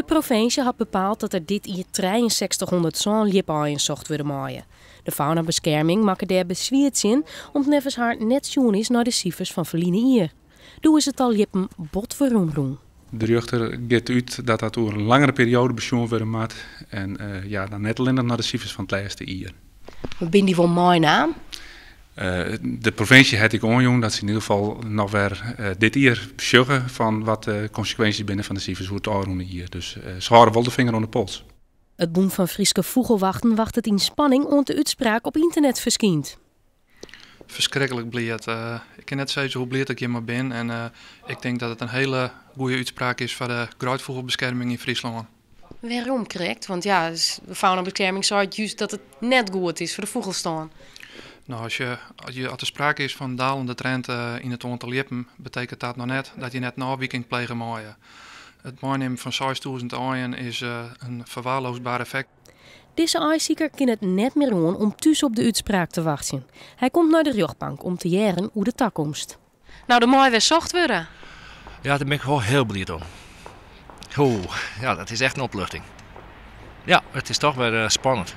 provinsje hat bepaald dat der dit jier 6307 ljipaaien socht wurde meie. De Faunabeskerming makke dêr beswier tsjin om't neffens har net sjoen is nei de sifers fan ferline jier. Doe is it tal ljippen bot weromrûn. De rjochter giet út dat dat oer in langere perioade besjoen wurde moat en ja, dan net allinnich nei de sifers fan it lêste jier. Mar binne dy wol meinaam? De provinsje hat ek oanjûn dat se yn ieder gefal noch wer dit jier sjogge fan wat de konsekwinsjes binne fan de sifers oer it ôfrûne jier. Dus se hâlde wol de finger oan de pols. It Bûn fan Fryske Fûgelwachten wachtet yn spanning oant de útspraak op ynternet ferskynt. Ferskriklik bliid. Ik kin net sizze hoe bliid ik hjirmei bin en ik tink dat it in hiele goede útspraak is foar de greidfûgelbeskerming yn Fryslân. Wêrom krekt? Want ja, de Faunabeskerming seit just dat it net goed is foar de fûgelstân. No, as je, as je, as der sprake is fan in dalende trend yn it oantal ljippen, betekent dat noch net dat je net in ôfwiking plege meie. It meinimmen fan 6000 aaien is in verwaarloosbaar effekt. Dizze aaisiker kin it net mear oan om thús op de útspraak te wachtsjen. Hy komt nei de rjochtbank om te hearren oer de takomst. No, der mei wer socht wurde. Ja, dêr bin ik wol hiel bliid om. Oeh, ja, dat is echt in opluchting. Ja, it is toch wer spannend.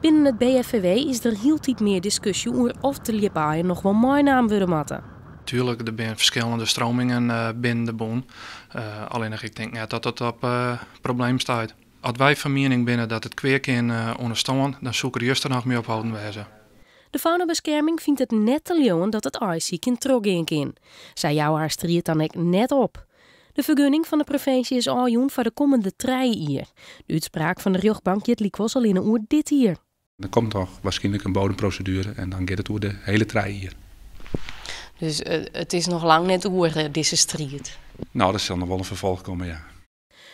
Binnen it BFVW is der hieltyd mear diskusje oer oft de ljipaaien noch wol meinaam wurde moatte. Tuerlik, der binne ferskillende stromingen binnen de bûn. Allinnich ik tink net dat dat op probleem stuit. As wy fan miening binne dat it kwea kin oan de stân, dan soe ik der juster noch mei opholden wêze. De Faunabeskerming fynt it net te leauwen dat it aaisykjen trochgean kin. Sy jouwe har striid dan ek net op. De fergunning fan de provinsje is ôfjûn foar de kommende trije jier. De útspraak fan de rjochtbank giet lykwols allinne oer dit jier. Der komt noch waarskynlik in bodemproseduere en dan giet it oer de hiele trije jier. Dus it is noch lang net oer, dizze striid? No, der sil noch wol in ferfolch komme, ja.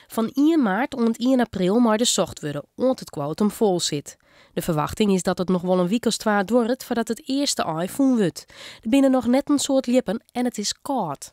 Fan ien maart oant ien april mei der socht wurde, oant it kwotum fol sit. De ferwachting is dat it noch wol in wike as twa duorret foardat it earste aai fûn wurdt. Der binne noch net in soad ljippen en it is kâld.